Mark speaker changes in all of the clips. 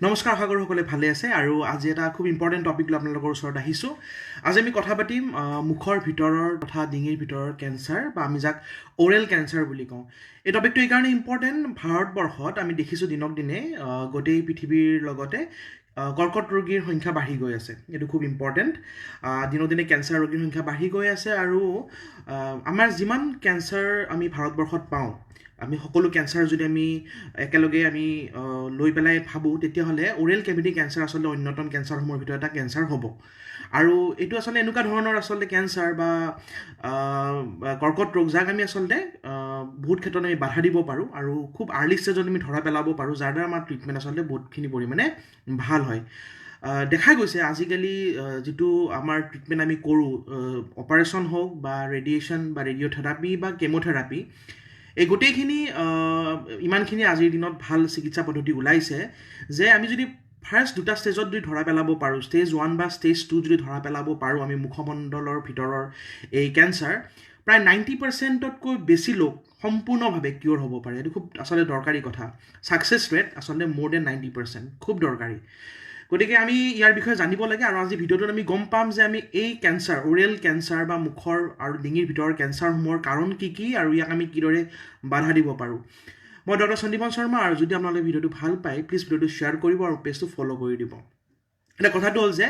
Speaker 1: নমস্কাৰ, আশা কৰোঁ সকলোৱে ভালে আছে। আৰু আজি এটা খুব ইম্পৰ্টেণ্ট টপিক লৈ আপোনালোকৰ ওচৰত আহিছোঁ। আজি আমি কথা পাতিম মুখৰ ভিতৰৰ তথা ডিঙিৰ ভিতৰৰ কেঞ্চাৰ বা আমি যাক অ'ৰেল কেঞ্চাৰ বুলি কওঁ। এই টপিকটো এইকাৰণে ইম্পৰ্টেণ্ট, ভাৰতবৰ্ষত আমি দেখিছোঁ দিনক দিনে গোটেই পৃথিৱীৰ লগতে কৰ্কট ৰোগীৰ সংখ্যা বাঢ়ি গৈ আছে। এইটো খুব ইম্পৰ্টেণ্ট। দিনক দিনে কেঞ্চাৰ ৰোগীৰ সংখ্যা বাঢ়ি গৈ আছে আৰু আমাৰ যিমান কেঞ্চাৰ আমি ভাৰতবৰ্ষত পাওঁ, আমি সকলো কেঞ্চাৰ যদি আমি একেলগে আমি লৈ পেলাই ভাবোঁ, তেতিয়াহ'লে অ'ৰেল কেভিটি কেঞ্চাৰ আচলতে অন্যতম কেঞ্চাৰসমূহৰ ভিতৰত এটা কেঞ্চাৰ হ'ব। আৰু এইটো আচলতে এনেকুৱা ধৰণৰ আচলতে কেঞ্চাৰ বা কৰ্কট ৰোগ, যাক আমি আচলতে বহুত ক্ষেত্ৰত আমি বাধা দিব পাৰোঁ আৰু খুব আৰ্লি ষ্টেজত আমি ধৰা পেলাব পাৰোঁ, যাৰ দ্বাৰা আমাৰ ট্ৰিটমেণ্ট আচলতে বহুতখিনি পৰিমাণে ভাল হয়। দেখা গৈছে আজিকালি যিটো আমাৰ ট্ৰিটমেণ্ট আমি কৰোঁ, অপাৰেশ্যন হওক বা ৰেডিয়েশ্যন বা ৰেডিঅ'থেৰাপি বা কেম'থেৰাপি, এই গোটেইখিনি ইমানখিনি আজিৰ দিনত ভাল চিকিৎসা পদ্ধতি ওলাইছে যে আমি যদি ফাৰ্ষ্ট দুটা ষ্টেজত যদি ধৰা পেলাব পাৰোঁ, ষ্টেজ 1 বা ষ্টেজ 2 যদি ধৰা পেলাব পাৰোঁ, আমি মুখমণ্ডলৰ ভিতৰৰ এই কেঞ্চাৰ প্ৰায় 90%তকৈ বেছি লোক সম্পূৰ্ণভাৱে কিয়ৰ হ'ব পাৰে। এইটো খুব আচলতে দৰকাৰী কথা। ছাকচেছ ৰেট আচলতে মোৰ then 90%, খুব দৰকাৰী। গতিকে আমি ইয়াৰ বিষয়ে জানিব লাগে। আৰু আজি ভিডিঅ'টোত আমি গম পাম যে আমি এই কেঞ্চাৰ, অ'ৰেল কেঞ্চাৰ বা মুখৰ আৰু ডিঙিৰ ভিতৰৰ কেঞ্চাৰসমূহৰ কাৰণ কি কি আৰু ইয়াক আমি কিদৰে বাধা দিব পাৰোঁ। মই ডক্টৰ সন্দীপন শৰ্মা, আৰু যদি আপোনালোকে ভিডিঅ'টো ভাল পায়, প্লিজ ভিডিঅ'টো শ্বেয়াৰ কৰিব আৰু পেজটো ফ'ল' কৰি দিব। এতিয়া কথাটো হ'ল যে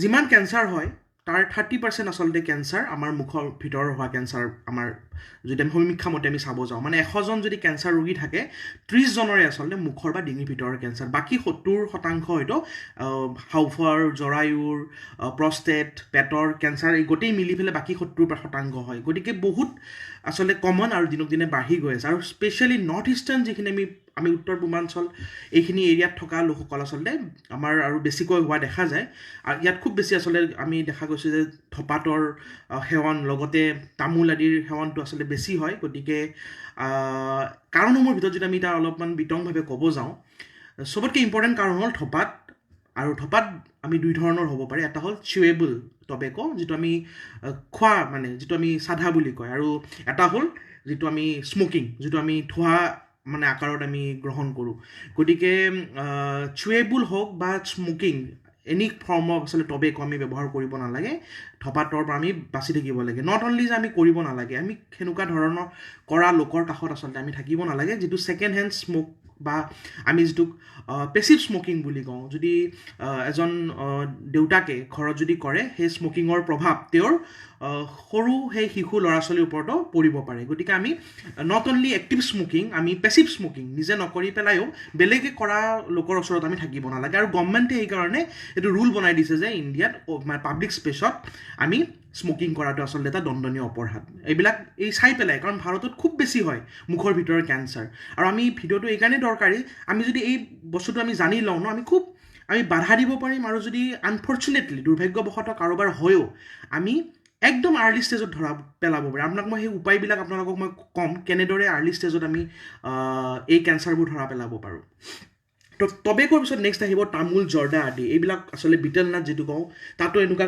Speaker 1: যিমান কেঞ্চাৰ হয়, তাৰ 30% আচলতে কেঞ্চাৰ আমাৰ মুখৰ ভিতৰৰ হোৱা কেঞ্চাৰ। আমাৰ যদি আমি সমীক্ষা মতে আমি চাব যাওঁ, মানে 100জন যদি কেঞ্চাৰ ৰোগী থাকে, 30জনৰে আচলতে মুখৰ বা ডিঙিৰ ভিতৰৰ কেঞ্চাৰ। বাকী 70% হয়তো হাওঁফাওঁৰ, জৰায়ুৰ, প্ৰষ্টেট, পেটৰ কেঞ্চাৰ, এই গোটেই মিলি পেলাই বাকী 70% হয়। গতিকে বহুত আচলতে কমন আৰু দিনক দিনে বাঢ়ি গৈ আছে। আৰু স্পেচিয়েলি নৰ্থ ইষ্টাৰ্ণ যিখিনি আমি উত্তৰ পূৰ্বাঞ্চল এইখিনি এৰিয়াত থকা লোকসকল আচলতে আমাৰ আৰু বেছিকৈ হোৱা দেখা যায়। আৰু ইয়াত খুব বেছি আচলতে আমি দেখা গৈছে যে ধপাতৰ সেৱন, লগতে তামোল আদিৰ সেৱনটো আচলতে বেছি হয়। গতিকে কাৰণসমূহৰ ভিতৰত যদি আমি এতিয়া অলপমান বিতংভাৱে ক'ব যাওঁ, চবতকৈ ইম্পৰ্টেণ্ট কাৰণ হ'ল ধপাত। আৰু ধপাত আমি দুই ধৰণৰ হ'ব পাৰে। এটা হ'ল চিউৱেবল টবেক', যিটো আমি খোৱা, মানে যিটো আমি চাধা বুলি কয়, আৰু এটা হ'ল যিটো আমি স্মকিং, যিটো আমি ধোঁৱা মানে আকাৰত আমি গ্ৰহণ কৰোঁ। গতিকে চুৱেবল হওক বা স্মকিং, এনি ফৰ্ম অফ আচলতে টবেক' আমি ব্যৱহাৰ কৰিব নালাগে। ধপাতৰ পৰা আমি বাচি থাকিব লাগে। Not only যে আমি কৰিব নালাগে, আমি সেনেকুৱা ধৰণৰ কৰা লোকৰ কাষত আচলতে আমি থাকিব নালাগে, যিটো ছেকেণ্ড হেণ্ড স্মক বা আমি যিটোক পেচিভ স্মকিং বুলি কওঁ। যদি এজন দেউতাকে ঘৰত যদি কৰে, সেই স্মকিঙৰ প্ৰভাৱ তেওঁৰ সৰু সেই শিশু ল'ৰা ছোৱালীৰ ওপৰতো পৰিব পাৰে। গতিকে আমি not only active smoking, আমি পেচিভ স্মকিং নিজে নকৰি পেলাইও বেলেগে কৰা লোকৰ ওচৰত আমি থাকিব নালাগে। আৰু গভমেণ্টে সেইকাৰণে এইটো ৰুল বনাই দিছে যে ইণ্ডিয়াত মানে পাব্লিক স্পেচত আমি স্মকিং কৰাটো আচলতে এটা দণ্ডনীয় অপৰাধ। এইবিলাক এই চাই পেলাই, কাৰণ ভাৰতত খুব বেছি হয় মুখৰ ভিতৰৰ কেঞ্চাৰ। আৰু আমি ভিডিঅ'টো এইকাৰণেই দৰকাৰী, আমি যদি এই বস্তুটো আমি জানি লওঁ ন, আমি খুব আমি বাধা দিব পাৰিম। আৰু যদি আনফৰ্চুনেটলি, দুৰ্ভাগ্যবশতঃ কাৰোবাৰ হয়ও, আমি একদম আৰ্লি ষ্টেজত ধৰা পেলাব পাৰিম। আপোনাক মই সেই উপায়বিলাক আপোনালোকক মই ক'ম, কেনেদৰে আৰ্লি ষ্টেজত আমি এই কেঞ্চাৰবোৰ ধৰা পেলাব পাৰোঁ। তো টবেকৰ পিছত নেক্সট আহিব তামোল, জৰ্দা আদি। এইবিলাক আচলতে বিটেল নাট যিটো কওঁ, তাতো এনেকুৱা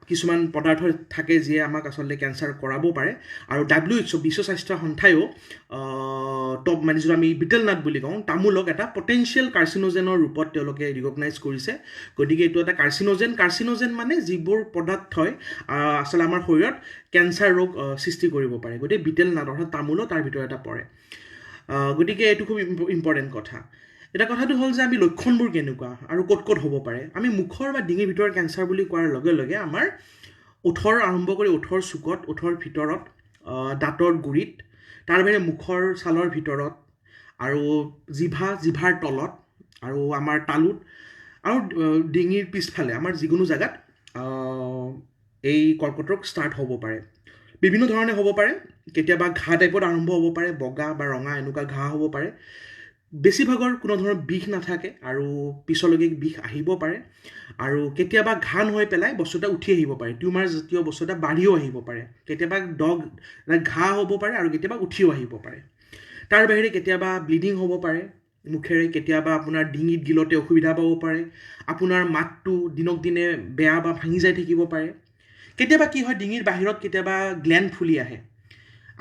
Speaker 1: কিছুমান পদাৰ্থ থাকে যিয়ে আমাক আচলতে কেঞ্চাৰ কৰাব পাৰে। আৰু WHO, বিশ্ব স্বাস্থ্য সন্থায়ো টপ মানে যিটো আমি বিটেল নাট বুলি কওঁ, তামোলক এটা পটেঞ্চিয়েল কাৰ্চিনোজেনৰ ৰূপত তেওঁলোকে ৰিকগনাইজ কৰিছে। গতিকে এইটো এটা কাৰ্চিনোজেন। কাৰ্চিনোজেন মানে যিবোৰ পদাৰ্থই আচলতে আমাৰ শৰীৰত কেঞ্চাৰ ৰোগ সৃষ্টি কৰিব পাৰে। গতিকে বিটেল নাট অৰ্থাৎ তামোলো তাৰ ভিতৰত এটা পৰে। গতিকে এইটো খুব ইম্পৰ্টেণ্ট কথা। এতিয়া কথাটো হ'ল যে আমি লক্ষণবোৰ কেনেকুৱা আৰু ক'ত ক'ত হ'ব পাৰে। আমি মুখৰ বা ডিঙিৰ ভিতৰৰ কেঞ্চাৰ বুলি কোৱাৰ লগে লগে আমাৰ ওঠৰ আৰম্ভ কৰি ওঠৰ চুকত, ওঠৰ ভিতৰত, দাঁতৰ গুৰিত, তাৰ বাহিৰে মুখৰ ছালৰ ভিতৰত আৰু জিভা, জিভাৰ তলত আৰু আমাৰ তালুত আৰু ডিঙিৰ পিছফালে আমাৰ যিকোনো জেগাত এই কৰ্কট ৰোগ ষ্টাৰ্ট হ'ব পাৰে। বিভিন্ন ধৰণে হ'ব পাৰে। কেতিয়াবা ঘাঁ টাইপত আৰম্ভ হ'ব পাৰে, বগা বা ৰঙা এনেকুৱা ঘাঁ হ'ব পাৰে। বেছিভাগৰ কোনো ধৰণৰ বিষ নাথাকে আৰু পিছলৈকে বিষ আহিব পাৰে। আৰু কেতিয়াবা ঘাঁ হৈ পেলাই বস্তু এটা উঠি আহিব পাৰে, টিউমাৰ জাতীয় বস্তু এটা বাঢ়িও আহিব পাৰে। কেতিয়াবা দগ ঘাঁ হ'ব পাৰে আৰু কেতিয়াবা উঠিও আহিব পাৰে। তাৰ বাহিৰে কেতিয়াবা ব্লিডিং হ'ব পাৰে মুখেৰে, কেতিয়াবা আপোনাৰ ডিঙিত গিলতে অসুবিধা পাব পাৰে, আপোনাৰ মাতটো দিনক দিনে বেয়া বা ভাঙি যাই থাকিব পাৰে। কেতিয়াবা কি হয়, ডিঙিৰ বাহিৰত কেতিয়াবা গ্লেণ্ড ফুলি আহে।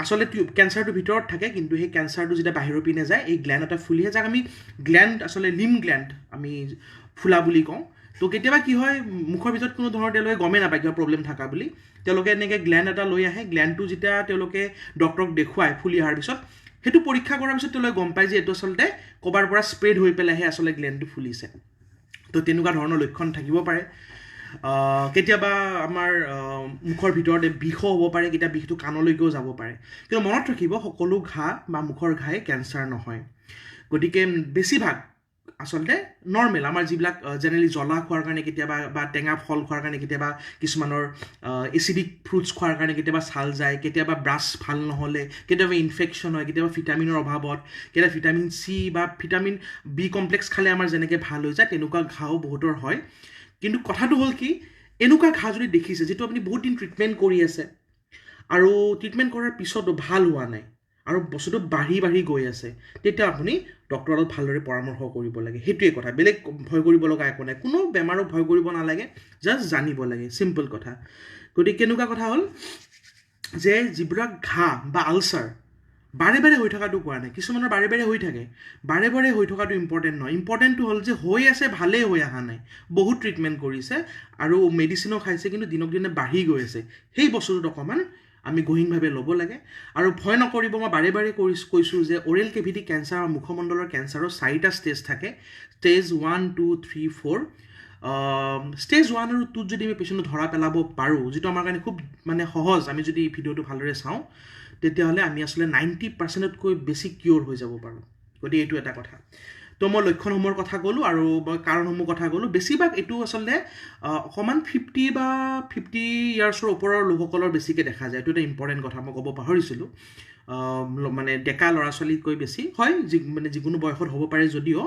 Speaker 1: আচলতে কেঞ্চাৰটো ভিতৰত থাকে, কিন্তু সেই কেঞ্চাৰটো যেতিয়া বাহিৰৰ পিনে যায়, এই গ্লেণ্ড এটা ফুলি আহে, যাক আমি গ্লেণ্ড আচলতে লিম্ফ গ্লেণ্ড আমি ফুলা বুলি কওঁ। তো কেতিয়াবা কি হয়, মুখৰ ভিতৰত কোনো ধৰণৰ তেওঁলোকে গমেই নাপায় কিবা প্ৰব্লেম থকা বুলি। তেওঁলোকে এনেকৈ গ্লেণ্ড এটা লৈ আহে, গ্লেণ্ডটো যেতিয়া তেওঁলোকে ডক্টৰক দেখুৱায় ফুলি অহাৰ পিছত, সেইটো পৰীক্ষা কৰাৰ পিছত তেওঁলোকে গম পায় যে এইটো আচলতে ক'ৰবাৰ পৰা স্প্ৰেড হৈ পেলাইহে আচলতে গ্লেণ্ডটো ফুলিছে। তো তেনেকুৱা ধৰণৰ লক্ষণ থাকিব পাৰে। কেতিয়াবা আমাৰ মুখৰ ভিতৰতে বিষো হ'ব পাৰে, কেতিয়াবা বিষটো কাণলৈকেও যাব পাৰে। কিন্তু মনত ৰাখিব, সকলো ঘাঁ বা মুখৰ ঘাঁই কেঞ্চাৰ নহয়। গতিকে বেছিভাগ আচলতে নৰ্মেল, আমাৰ যিবিলাক জেনেৰেলি জ্বলা খোৱাৰ কাৰণে কেতিয়াবা বা টেঙা ফল খোৱাৰ কাৰণে কেতিয়াবা, কিছুমানৰ এচিডিক ফ্ৰুটছ খোৱাৰ কাৰণে কেতিয়াবা ছাল যায়, কেতিয়াবা ব্ৰাছ ভাল নহ'লে, কেতিয়াবা ইনফেকশ্যন হয়, কেতিয়াবা ভিটামিনৰ অভাৱত, কেতিয়াবা ভিটামিন চি বা ভিটামিন বি কমপ্লেক্স খালে আমাৰ যেনেকৈ ভাল হৈ যায়, তেনেকুৱা ঘাঁও বহুতৰ হয়। কিন্তু কথাটো হ'ল কি, এনেকুৱা ঘাঁ যদি দেখিছে যিটো আপুনি বহুত দিন ট্ৰিটমেণ্ট কৰি আছে আৰু ট্ৰিটমেণ্ট কৰাৰ পিছতো ভাল হোৱা নাই আৰু বস্তুটো বাঢ়ি বাঢ়ি গৈ আছে, তেতিয়া আপুনি ডক্টৰৰ লগত ভালদৰে পৰামৰ্শ কৰিব লাগে। সেইটোৱে কথা, বেলেগ ভয় কৰিব লগা একো নাই। কোনো বেমাৰক ভয় কৰিব নালাগে, জাষ্ট জানিব লাগে, চিম্পল কথা। গতিকে কেনেকুৱা কথা হ'ল যে যিবিলাক ঘাঁ বা আলচাৰ বাৰে বাৰে হৈ থকাটো কোৱা নাই, কিছুমানৰ বাৰে বাৰে হৈ থাকে, বাৰে বাৰে হৈ থকাটো ইম্পৰ্টেণ্ট নহয়। ইম্পৰ্টেণ্টটো হ'ল যে হৈ আছে, ভালেই হৈ অহা নাই, বহুত ট্ৰিটমেণ্ট কৰিছে আৰু মেডিচিনো খাইছে, কিন্তু দিনক দিনে বাঢ়ি গৈ আছে, সেই বস্তুটোত অকণমান আমি গহীনভাৱে ল'ব লাগে। আৰু ভয় নকৰিব, মই বাৰে বাৰে কৈছোঁ যে অৰেল কেভিটি কেঞ্চাৰ বা মুখমণ্ডলৰ কেঞ্চাৰৰ 4টা ষ্টেজ থাকে, ষ্টেজ 1, 2, 3, 4। ষ্টেজ 1 আৰু 2ত যদি আমি পেচেণ্টটো ধৰা পেলাব পাৰোঁ, যিটো আমাৰ কাৰণে খুব মানে সহজ, আমি যদি ভিডিঅ'টো ভালদৰে চাওঁ, তেতিয়াহ'লে আমি আচলতে 90%তকৈ বেছি কিয়'ৰ হৈ যাব পাৰোঁ। গতিকে এইটো এটা কথা। তো মই লক্ষণসমূহৰ কথা ক'লোঁ আৰু মই কাৰণসমূহৰ কথা ক'লোঁ। বেছিভাগ এইটো আচলতে অকণমান 50 বা 50 ইয়াৰ্ছৰ ওপৰৰ লোকসকলৰ বেছিকৈ দেখা যায়। এইটো এটা ইম্পৰ্টেণ্ট কথা, মই ক'ব পাহৰিছিলোঁ। মানে ডেকা ল'ৰা ছোৱালীতকৈ বেছি হয়, মানে যিকোনো বয়সত হ'ব পাৰে যদিও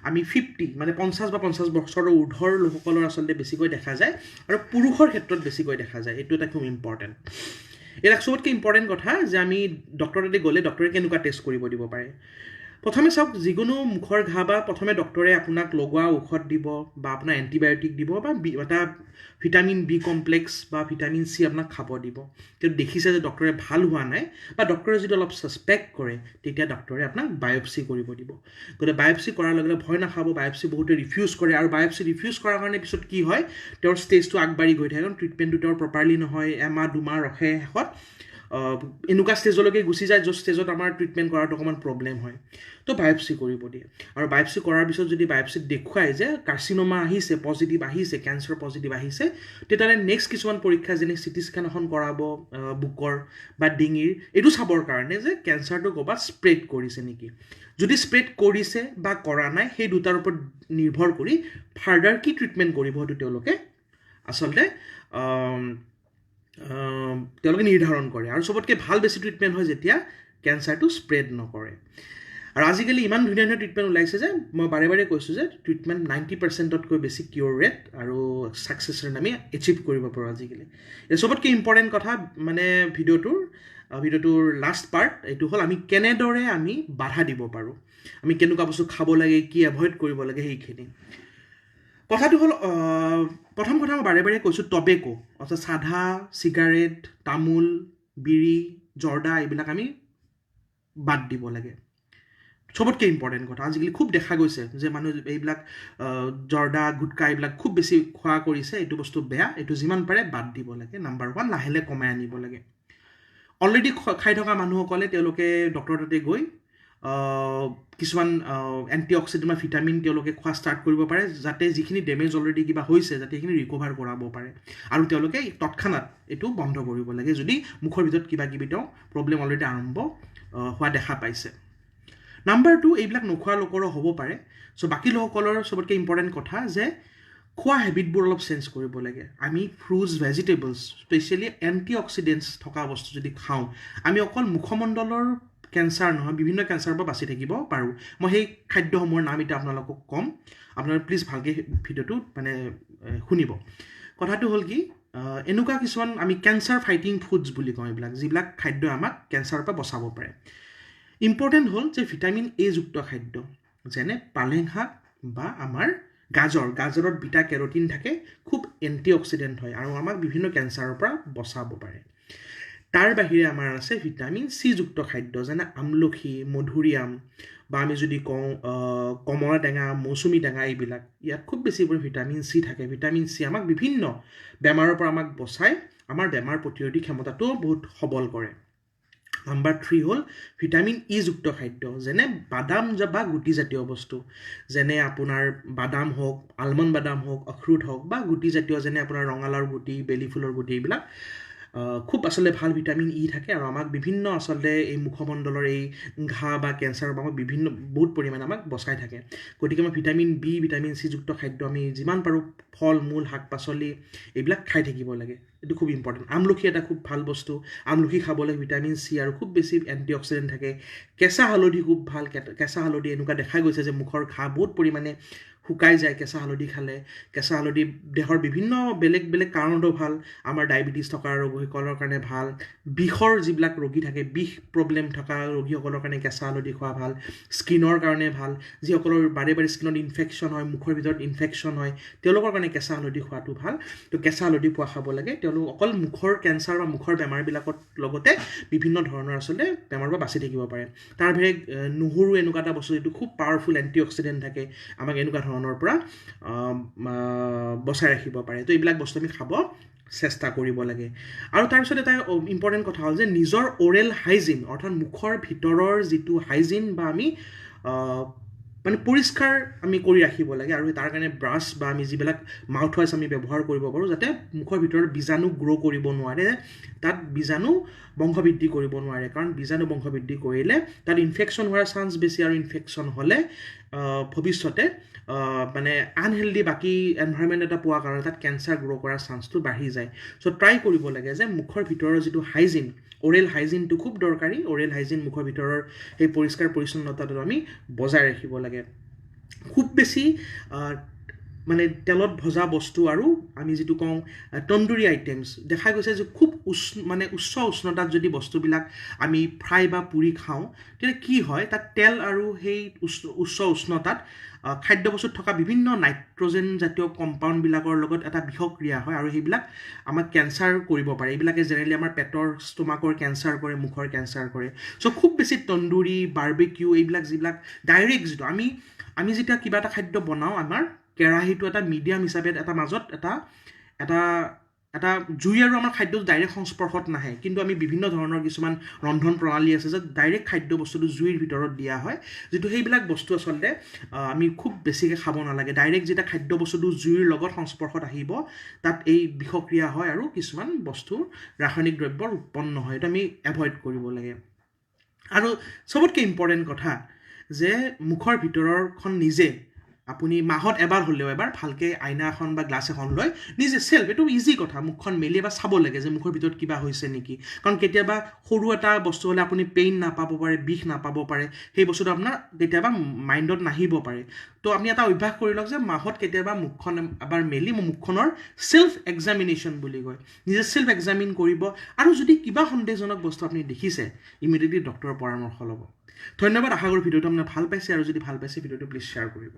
Speaker 1: আমি 50 মানে 50 বা 50 বছৰৰ ঊৰ্ধৰ লোকসকলৰ আচলতে বেছিকৈ দেখা যায় আৰু পুৰুষৰ ক্ষেত্ৰত বেছিকৈ দেখা যায়। এইটো এটা খুব ইম্পৰ্টেণ্ট। এটা চবতকৈ ইম্পৰ্টেণ্ট কথা যে আমি ডক্টৰৰ তাতে গ'লে ডক্টৰে কেনেকুৱা টেষ্ট কৰিব দিব পাৰে। প্ৰথমে চাওক, যিকোনো মুখৰ ঘাঁ বা প্ৰথমে ডক্টৰে আপোনাক লগোৱা ঔষধ দিব বা আপোনাৰ এণ্টিবায়'টিক দিব বা এটা ভিটামিন বি কমপ্লেক্স বা ভিটামিন চি আপোনাক খাব দিব। কিন্তু দেখিছে যে ডক্টৰে ভাল হোৱা নাই বা ডক্টৰে যদি অলপ ছাছপেক্ট কৰে, তেতিয়া ডক্টৰে আপোনাক বায়'পচি কৰিব দিব। গতিকে বায়'পচি কৰাৰ লগে লগে ভয় নাখাব। বায়'পচি বহুতে ৰিফিউজ কৰে আৰু বায়'পচি ৰিফিউজ কৰাৰ কাৰণে পিছত কি হয়, তেওঁৰ ষ্টেজটো আগবাঢ়ি গৈ থাকে, কাৰণ ট্ৰিটমেণ্টটো তেওঁৰ প্ৰপাৰলি নহয়, এমাহ দুমাহ ৰখে, শেষত এনেকুৱা ষ্টেজলৈকে গুচি যায় য'ত ষ্টেজত আমাৰ ট্ৰিটমেণ্ট কৰাটো অকণমান প্ৰব্লেম হয়। তো বায়'পচি কৰিব দিয়ে আৰু বায়'পচি কৰাৰ পিছত যদি বায়'পচিত দেখুৱায় যে কাৰ্চিনোমা আহিছে, পজিটিভ আহিছে, কেঞ্চাৰ পজিটিভ আহিছে, তেতিয়াহ'লে নেক্সট কিছুমান পৰীক্ষা যেনে চিটি স্কেন এখন কৰাব, বুকৰ বা ডিঙিৰ, এইটো চাবৰ কাৰণে যে কেঞ্চাৰটো ক'ৰবাত স্প্ৰেড কৰিছে নেকি। যদি স্প্ৰেড কৰিছে বা কৰা নাই, সেই দুটাৰ ওপৰত নিৰ্ভৰ কৰি ফাৰ্ডাৰ কি ট্ৰিটমেণ্ট কৰিব সেইটো তেওঁলোকে আচলতে তেওঁলোকে নিৰ্ধাৰণ কৰে। আৰু চবতকৈ ভাল বেছি ট্ৰিটমেণ্ট হয় যেতিয়া কেঞ্চাৰটো স্প্ৰেড নকৰে। আৰু আজিকালি ইমান ধুনীয়া ধুনীয়া ট্ৰিটমেণ্ট ওলাইছে যে মই বাৰে বাৰে কৈছোঁ যে ট্ৰিটমেণ্ট 90%তকৈ বেছি কিয়'ৰ ৰেট আৰু ছাকচেছ ৰেট আমি এচিভ কৰিব পাৰোঁ আজিকালি। এই চবতকৈ ইম্পৰ্টেণ্ট কথা মানে ভিডিঅ'টোৰ লাষ্ট পাৰ্ট এইটো হ'ল আমি কেনেদৰে আমি বাধা দিব পাৰোঁ, আমি কেনেকুৱা বস্তু খাব লাগে, কি এভইড কৰিব লাগে, সেইখিনি কথাটো হ'ল। প্ৰথম কথা মই বাৰে বাৰে কৈছোঁ, টবেকো অৰ্থাৎ চাধা, চিগাৰেট, তামোল, বিড়ি, জৰ্দা এইবিলাক আমি বাদ দিব লাগে। চবতকৈ ইম্পৰ্টেণ্ট কথা, আজিকালি খুব দেখা গৈছে যে মানুহ এইবিলাক জৰ্দা, গুটকা এইবিলাক খুব বেছি খোৱা কৰিছে। এইটো বস্তু বেয়া, এইটো যিমান পাৰে বাদ দিব লাগে। নাম্বাৰ 1, লাহে লাহে কমাই আনিব লাগে। অলৰেডি খাই থকা মানুহসকলে তেওঁলোকে ডক্টৰৰ তাতে গৈ কিছুমান এণ্টি অক্সিডেণ্ট বা ভিটামিন তেওঁলোকে খোৱা ষ্টাৰ্ট কৰিব পাৰে, যাতে যিখিনি ডেমেজ অলৰেডি কিবা হৈছে যাতে সেইখিনি ৰিকভাৰ কৰাব পাৰে। আৰু তেওঁলোকে তৎক্ষণাত এইটো বন্ধ কৰিব লাগে যদি মুখৰ ভিতৰত কিবা কিবি তেওঁ প্ৰব্লেম অলৰেডি আৰম্ভ হোৱা দেখা পাইছে। নাম্বাৰ 2, এইবিলাক নোখোৱা লোকৰো হ'ব পাৰে। চ' বাকী লোকসকলৰ চবতকৈ ইম্পৰ্টেণ্ট কথা যে খোৱা হেবিটবোৰ অলপ চেঞ্জ কৰিব লাগে। আমি fruits, vegetables, specially anti oxidants থকা বস্তু যদি খাওঁ, আমি অকল মুখমণ্ডলৰ কেঞ্চাৰ নহয়, বিভিন্ন কেঞ্চাৰৰ পৰা বাচি থাকিব পাৰোঁ। মই সেই খাদ্যসমূহৰ নাম এতিয়া আপোনালোকক ক'ম, আপোনালোকে প্লিজ ভালকৈ ভিডিঅ'টো মানে শুনিব। কথাটো হ'ল কি, এনেকুৱা কিছুমান আমি কেঞ্চাৰ ফাইটিং ফুডছ বুলি কওঁ এইবিলাক, যিবিলাক খাদ্য আমাক কেঞ্চাৰৰ পৰা বচাব পাৰে। ইম্পৰ্টেণ্ট হ'ল যে ভিটামিন এ যুক্ত খাদ্য, যেনে পালেং শাক বা আমাৰ গাজৰ, গাজৰত বিটা কেৰটিন থাকে, খুব এণ্টি অক্সিডেণ্ট হয় আৰু আমাক বিভিন্ন কেঞ্চাৰৰ পৰা বচাব পাৰে। তাৰ বাহিৰে আমাৰ আছে ভিটামিন চিযুক্ত খাদ্য, যেনে আমলখি, মধুৰিআম বা আমি যদি কওঁ কমলা টেঙা, মৌচুমী টেঙা, এইবিলাক ইয়াত খুব বেছি পৰিমাণে ভিটামিন চি থাকে। ভিটামিন চি আমাক বিভিন্ন বেমাৰৰ পৰা আমাক বচায়, আমাৰ বেমাৰ প্ৰতিৰোধী ক্ষমতাটোও বহুত সবল কৰে। নাম্বাৰ 3 হ'ল ভিটামিন ইযুক্ত খাদ্য, যেনে বাদাম বা গুটিজাতীয় বস্তু, যেনে আপোনাৰ বাদাম হওক, আলমণ্ড বাদাম হওক, অখৰোট হওক, বা গুটিজাতীয় যেনে আপোনাৰ ৰঙালাওৰ গুটি, বেলি ফুলৰ গুটি, এইবিলাক খুব আচলতে ভাল ভিটামিন ই থাকে আৰু আমাক বিভিন্ন আচলতে এই মুখমণ্ডলৰ এই ঘাঁ বা কেঞ্চাৰৰ পৰা আমাক বিভিন্ন বহুত পৰিমাণে আমাক বচাই থাকে। গতিকে আমাৰ ভিটামিন বি, ভিটামিন চিযুক্ত খাদ্য আমি যিমান পাৰোঁ ফল মূল, শাক পাচলি এইবিলাক খাই থাকিব লাগে, এইটো খুব ইম্পৰ্টেণ্ট। আমলখি এটা খুব ভাল বস্তু, আমলখি খাবলৈ ভিটামিন চি আৰু খুব বেছি এণ্টি অক্সিডেণ্ট থাকে। কেঁচা হালধি খুব ভাল, কেঁচা হালধি এনেকুৱা দেখা গৈছে যে মুখৰ ঘাঁ বহুত পৰিমাণে শুকাই যায় কেঁচা হালধি খালে। কেঁচা হালধি দেহৰ বিভিন্ন বেলেগ বেলেগ কাৰণতো ভাল, আমাৰ ডায়েবেটিছ থকা ৰোগীসকলৰ কাৰণে ভাল, বিষৰ যিবিলাক ৰোগী থাকে, বিষ প্ৰব্লেম থকা ৰোগীসকলৰ কাৰণে কেঁচা হালধি খোৱা ভাল, স্কিনৰ কাৰণে ভাল, যিসকলৰ বাৰে বাৰে স্কিনত ইনফেকশ্যন হয়, মুখৰ ভিতৰত ইনফেকশ্যন হয়, তেওঁলোকৰ কাৰণে কেঁচা হালধি খোৱাটো ভাল। তো কেঁচা হালধি পোৱা খাব লাগে। তেওঁলোক অকল মুখৰ কেঞ্চাৰ বা মুখৰ বেমাৰবিলাকৰ লগতে বিভিন্ন ধৰণৰ আচলতে বেমাৰৰ পৰা বাচি থাকিব পাৰে। তাৰ বাহিৰে নহৰু এনেকুৱা এটা বস্তু যিটো খুব পাৱাৰফুল এণ্টি অক্সিডেণ্ট থাকে, আমাক এনেকুৱা ধৰণৰ পৰা বচাই ৰাখিব পাৰে। তো এইবিলাক বস্তু আমি খাব চেষ্টা কৰিব লাগে। আৰু তাৰপিছত এটা ইম্পৰ্টেণ্ট কথা হ'ল যে নিজৰ অ'ৰেল হাইজিন, অৰ্থাৎ মুখৰ ভিতৰৰ যিটো হাইজিন বা আমি মানে পৰিষ্কাৰ আমি কৰি ৰাখিব লাগে। আৰু তাৰ কাৰণে ব্ৰাছ বা আমি যিবিলাক মাউথ ৱাছ আমি ব্যৱহাৰ কৰিব পাৰোঁ, যাতে মুখৰ ভিতৰত বীজাণু গ্ৰ' কৰিব নোৱাৰে, তাত বীজাণু বংশবৃদ্ধি কৰিব নোৱাৰে। কাৰণ বীজাণু বংশবৃদ্ধি কৰিলে তাত ইনফেকশ্যন হোৱাৰ চান্স বেছি, আৰু ইনফেকশ্যন হ'লে ভৱিষ্যতে মানে আনহেল্ডি বাকী এনভাইৰমেণ্ট এটা পোৱাৰ কাৰণে তাত কেঞ্চাৰ গ্ৰ' কৰাৰ চান্সটো বাঢ়ি যায়। চ' ট্ৰাই কৰিব লাগে যে মুখৰ ভিতৰৰ যিটো হাইজিন, অ'ৰেল হাইজিনটো খুব দৰকাৰী। অ'ৰেল হাইজিন, মুখৰ ভিতৰৰ সেই পৰিষ্কাৰ পৰিচ্ছন্নতাটো আমি বজাই ৰাখিব লাগে। খুব বেছি মানে তেলত ভজা বস্তু আৰু আমি যিটো কওঁ তন্দুৰী আইটেমছ, দেখা গৈছে যে খুব মানে উচ্চ উষ্ণতাত যদি বস্তুবিলাক আমি ফ্ৰাই বা পুৰি খাওঁ, তেতিয়া কি হয়, তাত তেল আৰু সেই উচ্চ উষ্ণতাত খাদ্যবস্তুত থকা বিভিন্ন নাইট্ৰজেন জাতীয় কম্পাউণ্ডবিলাকৰ লগত এটা বিষক্ৰিয়া হয় আৰু সেইবিলাক আমাক কেঞ্চাৰ কৰিব পাৰে। এইবিলাকে জেনেৰেলি আমাৰ পেটৰ, ষ্টমাকৰ কেঞ্চাৰ কৰে, মুখৰ কেঞ্চাৰ কৰে। চ' খুব বেছি তন্দুৰী, বাৰ্বিকিউ এইবিলাক যিবিলাক ডাইৰেক্ট যিটো আমি আমি যেতিয়া কিবা এটা খাদ্য বনাওঁ, আমাৰ কেৰাহীটো এটা মিডিয়াম হিচাপে এটা মাজত এটা এটা এটা জুই আৰু আমাৰ খাদ্য ডাইৰেক্ট সংস্পৰ্শত নাহে, কিন্তু আমি বিভিন্ন ধৰণৰ কিছুমান ৰন্ধন প্ৰণালী আছে য'ত ডাইৰেক্ট খাদ্য বস্তুটো জুইৰ ভিতৰত দিয়া হয়, যিটো সেইবিলাক বস্তু আচলতে আমি খুব বেছিকৈ খাব নালাগে। ডাইৰেক্ট যেতিয়া খাদ্য বস্তুটো জুইৰ লগত সংস্পৰ্শত আহিব, তাত এই বিষক্ৰিয়া হয় আৰু কিছুমান বস্তুৰ ৰাসায়নিক দ্ৰব্যৰ উৎপন্ন হয়, এইটো আমি এভইড কৰিব লাগে। আৰু চবতকৈ ইম্পৰ্টেণ্ট কথা যে মুখৰ ভিতৰৰখন নিজে আপুনি মাহত এবাৰ হ'লেও এবাৰ ভালকৈ আইনা এখন বা গ্লাছ এখন লৈ নিজে চেল্ফ, এইটো ইজি কথা, মুখখন মেলি এবাৰ চাব লাগে যে মুখৰ ভিতৰত কিবা হৈছে নেকি। কাৰণ কেতিয়াবা সৰু এটা বস্তু হ'লে আপুনি পেইন নাপাব পাৰে, বিষ নাপাব পাৰে, সেই বস্তুটো আপোনাৰ কেতিয়াবা মাইণ্ডত নাহিব পাৰে। তো আপুনি এটা অভ্যাস কৰি লওক যে মাহত কেতিয়াবা মুখখন এবাৰ মেলি মুখখনৰ চেল্ফ এক্সামিনেশ্যন বুলি কয়, নিজে চেল্ফ এক্সামিন কৰিব। আৰু যদি কিবা সন্দেহজনক বস্তু আপুনি দেখিছে, ইমিডিয়েটলি ডক্টৰৰ পৰামৰ্শ ল'ব। ধন্যবাদ। আশা কৰোঁ ভিডিঅ'টো আপোনাৰ ভাল পাইছে, আৰু যদি ভাল পাইছে ভিডিঅ'টো প্লিজ শ্বেয়াৰ কৰিব।